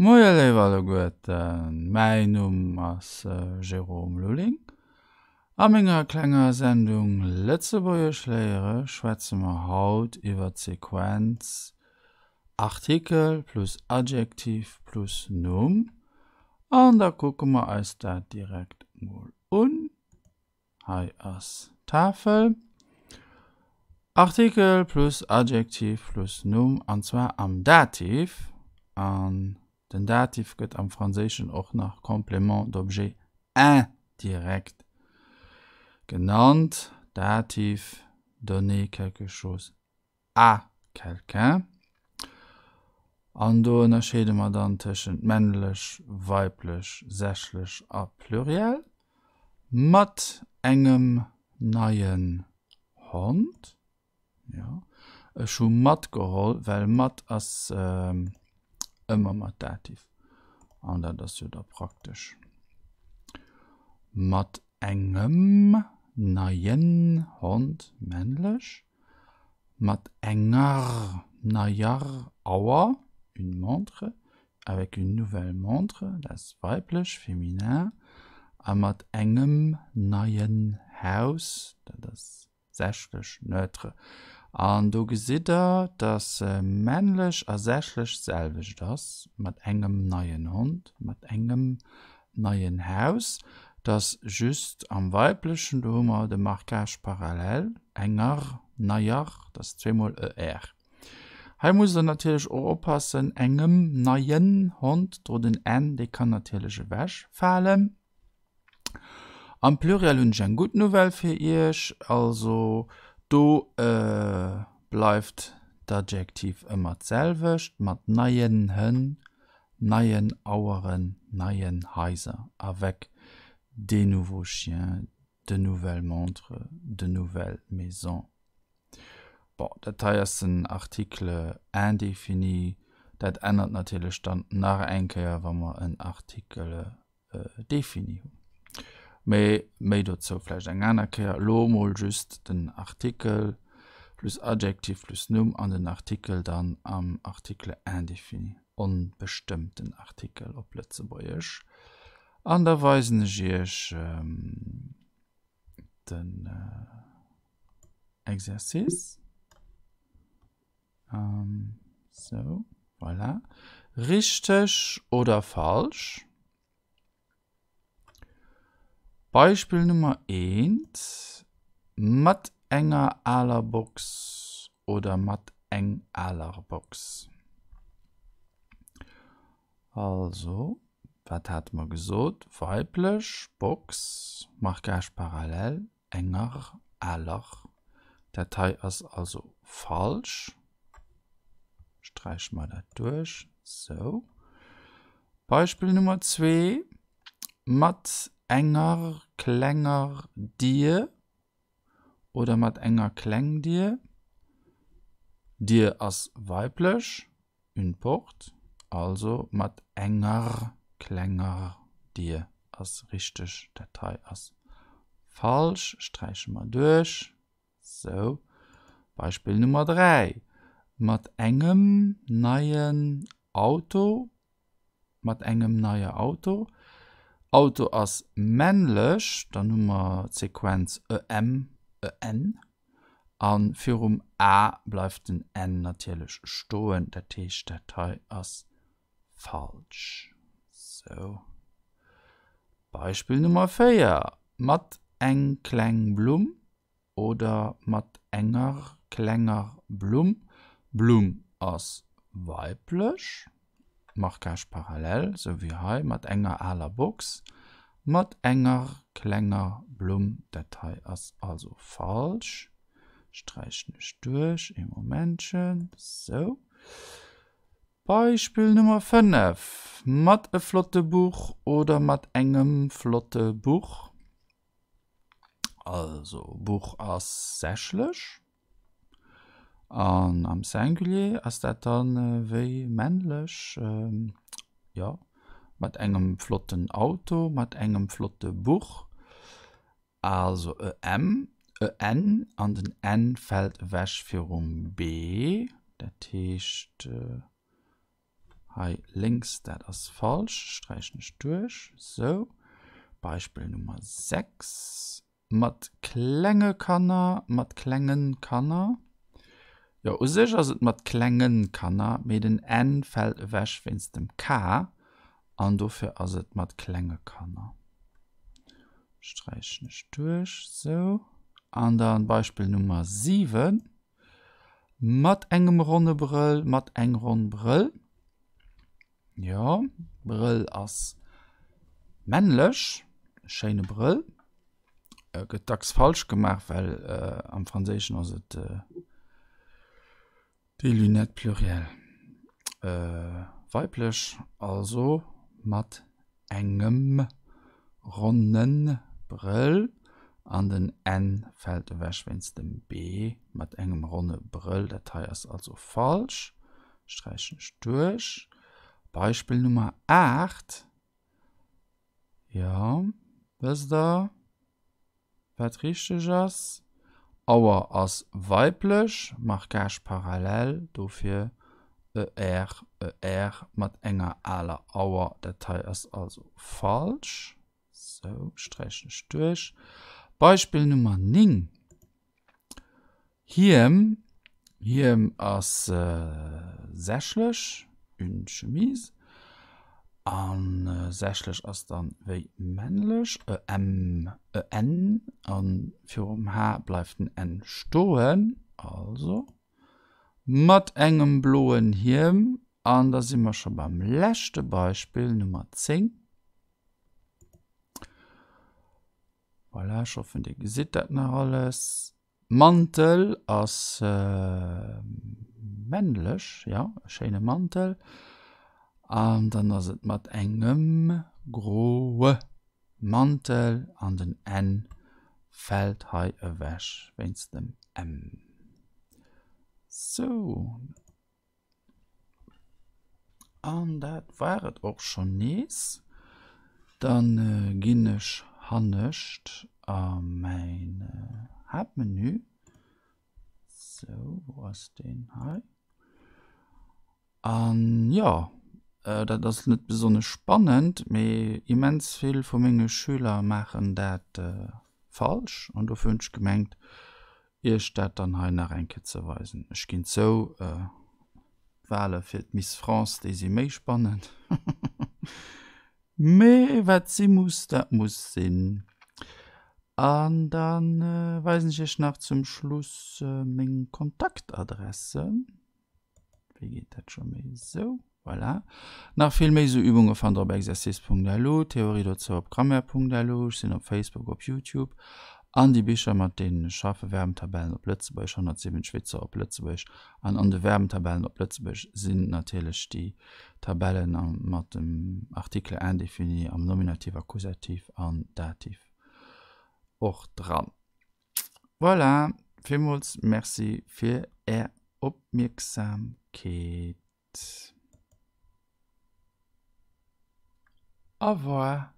Moie léif alleguerten, mäin Numm ass Jérôme Lulling. A menger klenger Sendung Lëtzebuergesch léiere schwätze mer haut iwwer d'Sequenz Artikel plus Adjektiv plus Numm an da kucke mer eis dat direkt mol un. Hei ass d'Tafel. Artikel plus Adjektiv plus Numm, an zwar am Dativ. An den Dativ gëtt am Franséischen och nach Complément d'objet indirect genannt. Dativ, donner quelque chose à quelqu'un. An do ënnerscheede mer dann tëschent männlech, weiblech, sächlech a pluriel. Mat engem neien Hond. Jo, ech hu mat geholl, well mat ass ëmmer mat Dativ. An dat ass jo da praktesch. Mat engem neien Hond, männlech. Mat enger neier Auer, une montre, avec une nouvelle montre, dat ass weiblech, féminin, a mat engem neien Haus, dat ass sächlech, neutre. An do gesitt Der, dass männlech a sächlech d'selwecht ass, mat engem neien Hond, mat engem neien Haus, dass just am Weiblechen, do hu mer de Marquage parallèle, enger, neier, dat ass zweemol er. Hei musst Der natierlech och oppassen, engem neien Hond, do den n, dee kann natierlech ewechfalen. Am Pluriel hunn ech eng gutt Nouvelle fir Iech, also do bleift d'Adjektiv ëmmer d'selwecht, mat neien Hënn, neien Aueren, neien Haiser, avec des nouveaux chiens, de nouvelles montres, de nouvelles maisons. Bon, dat hei ass den Article indéfini, dat ännert natierlech dann nach eng Kéier, wa mer en Article défini hunn. Mee méi dozou vläicht eng aner Kéier. Elo emol just den Artikel plus Adjektiv plus Numm an den Artikel dann am Article indéfini, onbestëmmten Artikel op Lëtzebuergesch. An da weisen ech Iech den Exercice. Sou, voilà. Richteg oder falsch? Beispill Nummer eent, Mat enger aler Box oder mat eng aler Box? Also, wat hate mer gesot? Weiblech, Box, Marquage parallèle, enger aler. Dat hei ass also falsch. Sträiche mer dat duerch. Sou. Beispill Nummer zwee, Mat enger klenger Dier oder mat enger kleng Dier. Dier ass weiblech. Une porte, also mat enger klenger Dier ass richteg, dat hei ass falsch, sträiche mer duerch. Sou, Beispill Nummer 3, mat engem neien Auto, mat engem neie Auto. Auto ass männlech, dann hu mer d'Sequenz em, en. A virum a bleift den n natierlech stoen, dat heescht dat hei ass falsch. Sou, Beispill Nummer 4, mat eng kleng Blumm oder mat enger klenger Blumm. Blumm ass weiblech. Marquage parallèle, sou wéi hei, mat enger aler Box, mat enger klenger Blumm. Dat hei ass also falsch. Sträichen ech duerch, ee Momentchen, sou. Beispill Nummer 5, mat e flotte Buch oder mat engem flotte Buch. Also, Buch ass sächlech. An am Singulier ass dat dann wéi männlech, jo, mat engem flotten Auto, mat engem flotte Buch. Also e M, e N an den N fält ewech virum B. Dat heescht. Hei lénks, dat ass falsch, sträichen ech duerch. Sou, Beispill Nummer 6, mat klenge Kanner, mat klengen Kanner. Jo, u sech ass et mat klengen Kanner, mee den n fält ewech wéinst dem k an dofir ass et mat klenge Kanner. Sträichen ech duerch, sou. An dann Beispill Nummer 7, Mat engem ronne Brëll, mat eng ronn Brëll. Jo, Brëll ass männlech, e schéine Brëll. Gëtt dacks falsch gemaach, well am Franséischen ass et déi Lunette pluriel weiblech, also mat engem ronne Brëll an den n fält ewech wéinst dem b mat engem ronne Brëll. Dat hei ass also falsch, sträichen ech duerch. Beispill Nummer 8, jo, wësst der? Wat richteg ass, Auer ass weiblech, Marquage parallèle, dofir er, er mat enger aler Auer. Dat hei ass also falsch. Sou, sträichen ech duerch. Beispill Nummer 9, Hiem, Hiem ass sächlech, une chemise, a sächlech ass dann wéi männlech, e m, e n, a virum h bleift den n stoen, also mat engem bloen Hiem. An da si mer scho beim leschte Beispill, Nummer 10. Voilà, ech hoffen dir gesitt dat nach alles. Mantel ass männlech, jo, e schéine Mantel. An dann ass et mat engem groe Mantel an den N fält hei ewech wéinst dem M. Sou. An dat war et och schonn nees. Dann ginn ech hannescht a mäin Haaptmenü. Sou, wou ass deen? Hei. An jo, dat ass net besonnesch spannend, mee immens vill vu menge Schüler maachen dat falsch an dofir hunn ech gemengt, Iech dat dann hei nach eng Kéier ze weisen. Ech ginn zou, d'Wale fir d'Miss France, déi si méi spannend. Mee wat si muss, dat muss sinn. An da weisen ech iech nach zum Schluss meng Kontaktadressen. Wéi geet dat scho méi? Esou, voilà. Nach vill méi esou Übunge fannt der op exercice.lu, Theorie dozou op grammaire.lu, ech sinn op Facebook, op Youtube an déi Bicher mat deenen ech schaffen, Verbentabellen op Lëtzebuergesch, 107 Witzer op Lëtzebuergesch an an de Verbentabellen op Lëtzebuergesch sinn natierlech déi Tabellen mat dem Article indéfini am Nominativ, Akkusativ an Dativ och dran. Voilà, villmools Merci fir Är Opmierksamkeet. Au revoir.